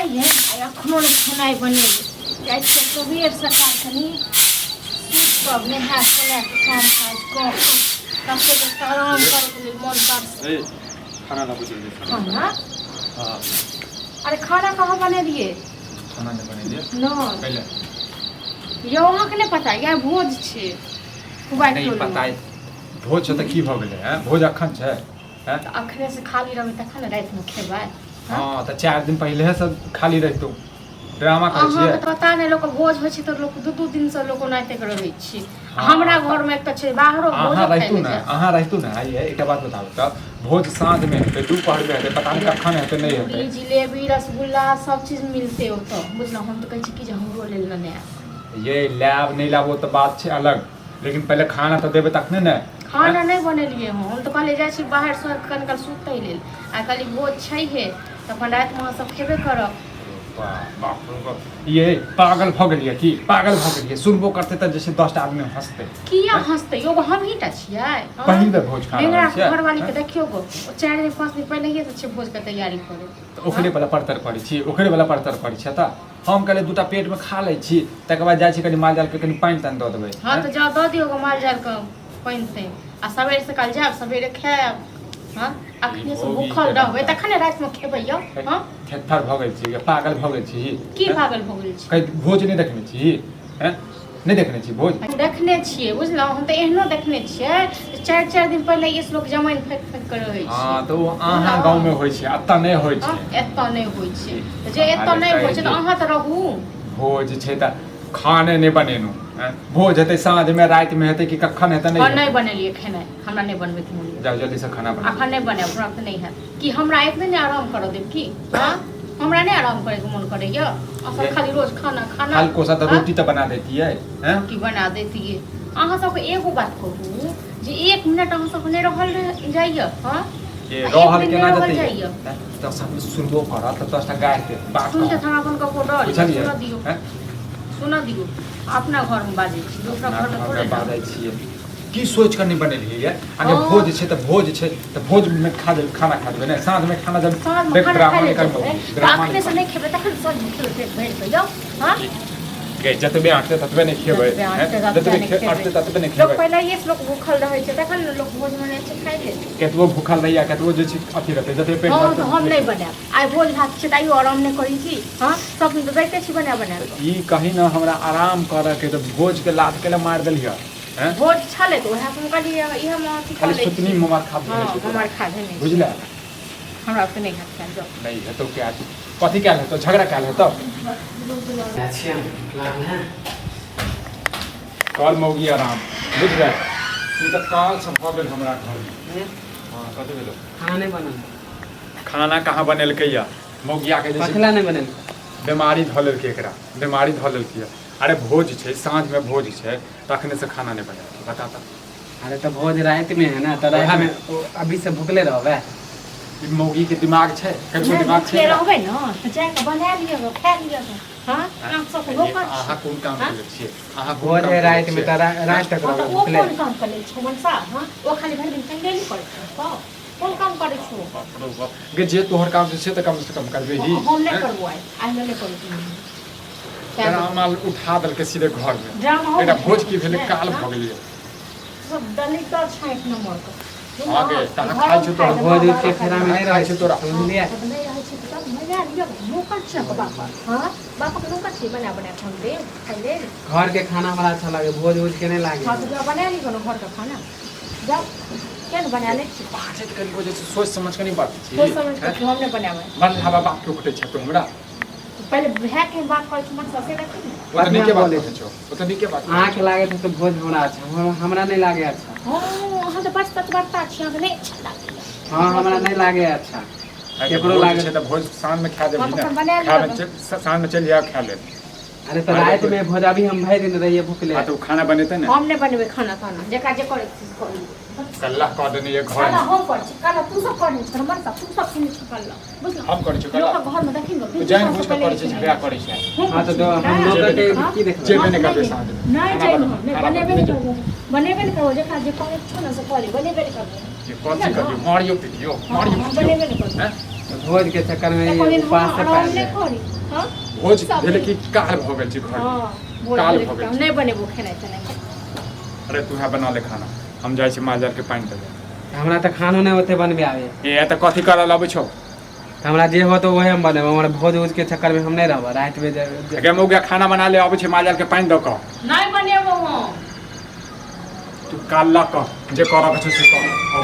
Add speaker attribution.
Speaker 1: छै हे, आ एखनो नहि खेनाइ बनेबै। जाइ छियै सबेर सकाल कनि सुति कऽ, नहा सोना कऽ, काम काज कऽ कऽ तते जे आराम करैके लेल मोन कर।
Speaker 2: ए, खाना लाबू जल्दी।
Speaker 1: खाना?
Speaker 2: हाँ।
Speaker 1: अरे, खाना कहाँ बनेलियै?
Speaker 2: खाना नहि बनेलियै?
Speaker 1: नहि।
Speaker 2: पहिले
Speaker 1: यौ, अहाँके नहि पता यऽ, भोज छै पुबाइ
Speaker 2: नहि
Speaker 1: टोलमे।
Speaker 2: पता अइ। भोज छै तऽ की भऽ गेलै? हैं, भोज अखन छै? हैं?
Speaker 1: तऽ अखने से खाली रहबै तखन ने रातिमे खेबै।
Speaker 2: हँ, तऽ 4 दिन पहिले से खाली रहितौ, ड्रामा करै
Speaker 1: अहाँके
Speaker 2: छियै।
Speaker 1: तऽ पता नहि, लोक भोज होइ छै तऽ लोक दू दू दिनसँ लोक ओनाहिते के रहै छै।
Speaker 2: हँ।
Speaker 1: हमरा घरमे एक तऽ छै बाहरो
Speaker 2: अहाँ
Speaker 1: भोजो खाइ
Speaker 2: रहितू
Speaker 1: लए
Speaker 2: ने
Speaker 1: जायब।
Speaker 2: अहाँ रहितू ने। आइए एकटा बात बताबू तऽ भोज साँझमे हेतै, दुपहरमे हेतै, पता नहि कखन हेतै, नहि
Speaker 1: पूरी,
Speaker 2: हेतै।
Speaker 1: जिलेबी, रसगुल्ला सब चीज मिलते ओतऽ, बुझलहुँ? हम तऽ कहै छी कि जे हमरो लेल लेने आयब।
Speaker 2: ये लाब नहि लाब ओ तऽ बात छै अलग, लेकिन पहिले खाना तऽ देबै तखने ने।
Speaker 1: खाना नहि बनेलियै हँ। हम तऽ कहलियै जाइ छी बाहर सँ कनि काल सुतै लेल, आ कहली भोज छैहे तऽ अपन रातिमे अहाँ सब खेबे करब।
Speaker 2: बाप रे बाप, ये पागल भऽ गेलियै की? पागल भऽ गेलियै? सुनबो करतै तऽ जे छै 10टा आदमी हँसतै।
Speaker 1: किया हँसतै यौ? हमही टा छियै, हँ?
Speaker 2: पहिल बेर भोज खा रहल
Speaker 1: नेंगरा
Speaker 2: छियै।
Speaker 1: घरवाली के देखियौ गो, ओ 4 दिन 5 दिन पहिलहिए से छै भोजके तैयारी करै।
Speaker 2: तऽ ओकरे वाला परतर करै छी, ओकरे वाला परतर करै छियै। तऽ हम कहलियै दूटा पेटमे खा लै छी, तकर बाद जाइ छी कनि माल जालके कनि पानि तानि दऽ देबै।
Speaker 1: हँ, तऽ जाउ, दऽ दियौ गो माल जालके पानि तानि, आ सबेर सकाल जायब, सबेरे खायब। हँ, अखने से
Speaker 2: भोगी
Speaker 1: भूखल
Speaker 2: के
Speaker 1: रहबै
Speaker 2: बच्चा।
Speaker 1: तखने रातिमे खेबै यौ। हँ।
Speaker 2: थेथर भऽ गेल छी, पागल भऽ गेल छी।
Speaker 1: की पागल भऽ गेल छी?
Speaker 2: कहीं भोज नहि देखने छी? हैं, नहि देखने छी भोज?
Speaker 1: देखने छियै, बुझलहुँ? हम तऽ एहनो देखने छियै जे 4-4 दिन पहिले ई लोक जमाइन फेंक फेंक कऽ रहै छै।
Speaker 2: हँ, तऽ ओ अहाँ गाँवमे होइ छै, एतऽ नहि होइ
Speaker 1: हँ,
Speaker 2: छै।
Speaker 1: एतऽ नहि होइ छै तऽ जे एतऽ नहि होइ छै तऽ अहाँ तऽ रहू।
Speaker 2: भोज छै तऽ खाने नहि बनेलहुँ? हैं? भोज हेतै साँझमे, रातिमे हेतै कि कखन हेतै?
Speaker 1: हँ।
Speaker 2: नहि
Speaker 1: नहि
Speaker 2: हेतै।
Speaker 1: बनेलियै खेनाइ, हमरा नहि बनबैके मोन यऽ।
Speaker 2: जाउ, जल्दीसँ खाना बनाउ।
Speaker 1: अखन नहि बनायब, हमरा तऽ नहि हैत कि हमरा एक दिन नहि आराम करऽ देब की? हँ, हमरा नहि आराम करैके मोन करैया। अहाँ खाली रोज खाना खाना।
Speaker 2: हल्को सा तऽ
Speaker 1: हँ?
Speaker 2: रोटी तऽ बना देतियै, हैं?
Speaker 1: रोटी बना दैतियै। अहाँ सबके एगो बात कहू जे एक मिनट अहाँ सबके नहि रहल जाइया? हँ?
Speaker 2: के
Speaker 1: आ एक
Speaker 2: रहल
Speaker 1: दिन
Speaker 2: केना
Speaker 1: नहि रहल
Speaker 2: जेतै?
Speaker 1: जाइया।
Speaker 2: हैं? तऽ सब सुनबो करत तऽ 10टा गारि देत, बात
Speaker 1: सुनते
Speaker 2: कहत।
Speaker 1: तऽ हमरा अपन ककरो डर यऽ।
Speaker 2: बुझलियै?
Speaker 1: सुनऽ दियौ।
Speaker 2: हैं?
Speaker 1: सुनऽ दियौ, अपना घरमे बाजै छी, दोसरा
Speaker 2: अपना
Speaker 1: घरमे
Speaker 2: घरमे
Speaker 1: थोड़े ने।
Speaker 2: बाजै छियै। की सोचि कऽ नहि बनेलियै ये? आगे
Speaker 1: हँ।
Speaker 2: भोज छै तऽ भोज छै तऽ भोजमे खा देबै, खाना खा देबै ने साँझमे खाना जब
Speaker 1: साँझमे
Speaker 2: देख
Speaker 1: खाना
Speaker 2: ड्रामा
Speaker 1: खाइ लए
Speaker 2: निकाल
Speaker 1: जेबै तऽ
Speaker 2: ड्रामा
Speaker 1: अखने से नहि खेबै तखन साँझमे खेबै पेट भरि कऽ यौ? हँ।
Speaker 2: गे, जतबे आँटतै ततबे नहि खेबै।
Speaker 1: जतबे आँटतै
Speaker 2: हैं?
Speaker 1: ततबे
Speaker 2: जतबे
Speaker 1: नहि खेबै।
Speaker 2: आँटतै ततबे नहि
Speaker 1: लोक
Speaker 2: खेबै।
Speaker 1: पहिलहिए से लोक भूखल रहै छै तखन ने लोक भोज मने छै खाइ लेल।
Speaker 2: कतबो भूखल रहैया, कतबो जे छै अथी रहतै, जतबे पेट
Speaker 1: हँ।
Speaker 2: भरतै
Speaker 1: तऽ हम
Speaker 2: ततबे
Speaker 1: नहि
Speaker 2: खेबै।
Speaker 1: बनायब। आइ भोज भात छै तऽ आइयो आराम नहि करै छी? हँ, सब दिन तऽ दैते छी बना बना कऽ।
Speaker 2: ई कही ने हमरा आराम करऽ के तऽ भोज के लात के मारि देलियै, हैं?
Speaker 1: भोज छलै तऽ उएह हम कहलियै इएह मे अथी कऽ
Speaker 2: खाली
Speaker 1: लै
Speaker 2: सुतनी
Speaker 1: छी।
Speaker 2: मोबाइल खा
Speaker 1: हँ।
Speaker 2: देने छी तोरा।
Speaker 1: मोबाइल खा धेने छी।
Speaker 2: बुझले?
Speaker 1: हमरा ओते नहि हैत खायल, जाउ।
Speaker 2: नहि हेतौ क्या? कथी कयल हेतौ? झगड़ा कयल हेतौ?
Speaker 3: छियै लागल है।
Speaker 2: कल मौगी आराम, बुझले? ई तऽ काल से भऽ गेल हमरा घरमे। हँ, कथी भेलो?
Speaker 3: खाना नहि बनल?
Speaker 2: खाना कहाँ बनेलकै या मौगिया के जे छै।
Speaker 3: कथी ला नहि बनल?
Speaker 2: बीमारी धऽ लेलकै एकरा, बीमारी धऽ लेलकै। अरे, भोज छै, साँझमे भोज छै, तखने से खाना नहि बनेलकै, बता तऽ।
Speaker 3: अरे, तऽ भोज रातिमे है ने, तऽ रातिमे ओ अभी से भुखले रहबै?
Speaker 2: ई मौगी के दिमाग छै ककरो?
Speaker 1: नहि
Speaker 2: दिमाग छै
Speaker 1: भूखले
Speaker 2: एकरा?
Speaker 1: रहबै ने तऽ जा कऽ बना लिअ गऽ, खा लिअ गऽ। हँ, अहाँ सबके नौकर
Speaker 2: अहाँ
Speaker 1: छी।
Speaker 2: कोन काम
Speaker 1: हँ?
Speaker 2: केले छियै? अहाँ कोन
Speaker 3: भोज
Speaker 2: काम
Speaker 3: है
Speaker 2: केले
Speaker 3: रातिमे
Speaker 2: छियै?
Speaker 3: तऽ राति तक
Speaker 1: हँ, तऽ
Speaker 3: रहबै
Speaker 1: ओ
Speaker 3: भुखले?
Speaker 1: कोन काम करै छौ मनसा? हँ, ओ खाली भरि दिन चंगेली करै छौ तऽ कोन काम करै छौ?
Speaker 2: बाप रे बाप। गे, जे तोहर काम छै से तऽ कम से कम करबे ही।
Speaker 1: हम नहि
Speaker 2: हैं?
Speaker 1: करबो आइ, आइ हम नहि करू।
Speaker 2: ड्रामा उठा देलकै सीधे घरमे।
Speaker 1: ड्रामा हम
Speaker 2: एकटा भोज की भेलै?
Speaker 1: नहि,
Speaker 2: काल
Speaker 1: हँ?
Speaker 2: भऽ गेलियै।
Speaker 1: सब दलित छै एक नंबर के।
Speaker 2: हँ गे, तहाँ खाइ छौ तोरा।
Speaker 3: भोज उज के फेरामे नहि
Speaker 2: खाइ
Speaker 3: रहै
Speaker 2: छौ तोरा।
Speaker 3: समझलियै?
Speaker 1: नहि रहै छै तऽ तब मजा लिअ। नौकर छियै अहाँके बापक? हँ, बापक नौकर छियै? बना बना कऽ हम देब खाइ लेल?
Speaker 3: घरके खाना हमरा अच्छा लागे, भोज उज के नहि लागे।
Speaker 1: हँ, तऽ जाउ बना लिअ ने घरके खाना, जाउ। किया ने बना लै छी?
Speaker 2: बाजैत कनि जे छै सोचि समझ कऽ नहि बाजै छी।
Speaker 1: सोच समझ कऽ हम नहि बनाबै।
Speaker 2: मन हवा बाप के उठै छै तो हमरा।
Speaker 1: पहिले भायके हम बात करै छी, मन से देखी ने।
Speaker 2: ओ तऽ नीके बात
Speaker 3: बोलै
Speaker 2: कहै छौ, ओ तऽ नीके बात कहै
Speaker 3: अहाँके लागे छै तऽ भोज हमरा अच्छा, हमरा नहि लागे अच्छा।
Speaker 1: हँ, अहाँ तऽ बड़ सतबरता छी, अहाँके नहि अच्छा लागैया।
Speaker 3: हँ, हमरा नहि लागे अच्छा।
Speaker 2: छौ।
Speaker 3: केकरो
Speaker 2: भोज
Speaker 3: लागे
Speaker 2: छै तऽ भोज साँझमे खा
Speaker 1: हँ,
Speaker 2: देबही
Speaker 1: तऽ
Speaker 2: ने?
Speaker 1: अपन बना
Speaker 2: खाय
Speaker 1: लिअ।
Speaker 2: मे साँझमे चलि जायब, खा लेब।
Speaker 3: अरे, तऽ रातिमे भोज, अभी हम भरि दिन रहियै भुखले।
Speaker 2: आ तऽ ओ खाना बनेतै ने?
Speaker 1: हम नहि बनेबै खाना ताना, जेकरा जे करै छी से करू।
Speaker 2: कल्ला कऽ देने ये
Speaker 1: कल्ला
Speaker 2: घरमे।
Speaker 1: हम करै छी कल्ला, तू सब करै छी मन तू सब सुनै छी कल्ला, बुझल?
Speaker 2: हम करै छी कल्ला?
Speaker 1: लोकक घरमे देखी ने।
Speaker 2: तू जानि बुझि कऽ करै छै, झगड़ा करै छै।
Speaker 3: हँ, तऽ हम नौकर के की देखबै?
Speaker 2: जेबे नहि करबै साँझमे।
Speaker 1: नहि
Speaker 2: खाना
Speaker 1: जाइब
Speaker 2: बनाउ,
Speaker 1: हम नहि
Speaker 2: खाना
Speaker 1: बनेबे
Speaker 2: बनाउ,
Speaker 1: नहि करबो, बनेबे नहि करबो। जेकरा जे करै छौ ने से कऽ ले, बनेबे नहि करबो।
Speaker 2: जे कथी करबियौ? मारियो पिटियो, मारियो
Speaker 1: हम
Speaker 2: पिटियो।
Speaker 1: बनेबे नहि करबो।
Speaker 2: हैं?
Speaker 3: भोज के चक्कर में
Speaker 1: एको दिन हम
Speaker 3: उपास से
Speaker 1: आराम
Speaker 3: पायल
Speaker 1: नहि
Speaker 3: जाए।
Speaker 1: करी। हँ
Speaker 2: भोज
Speaker 1: सब
Speaker 2: भेलै
Speaker 1: दिन।
Speaker 2: कि काल भऽ गेल छै घर।
Speaker 1: हँ, भोज
Speaker 2: काल
Speaker 1: भेलै
Speaker 2: भऽ गेल
Speaker 1: हम
Speaker 2: छै।
Speaker 1: नहि बनेबो खेनाइ तेनाइ।
Speaker 2: अरे तू बना ले खाना, हम जाइ छी माल जाल के पानि देबै।
Speaker 3: हमरा तऽ खानो नहि ओते बनबे आबे।
Speaker 2: ए तऽ कथी करऽ लबै छौ?
Speaker 3: तऽ हमरा जे होत ओहे हम बनेबै, हमर भोज उज के चक्कर में हम नहि रहब राति में।
Speaker 2: गे मौगा, खाना बना ले, अबै छै माल जाल के पानि दऽ कऽ।
Speaker 1: नहि बनेबो हम।
Speaker 2: तू काल लऽ कऽ जे करऽ के छौ से कर।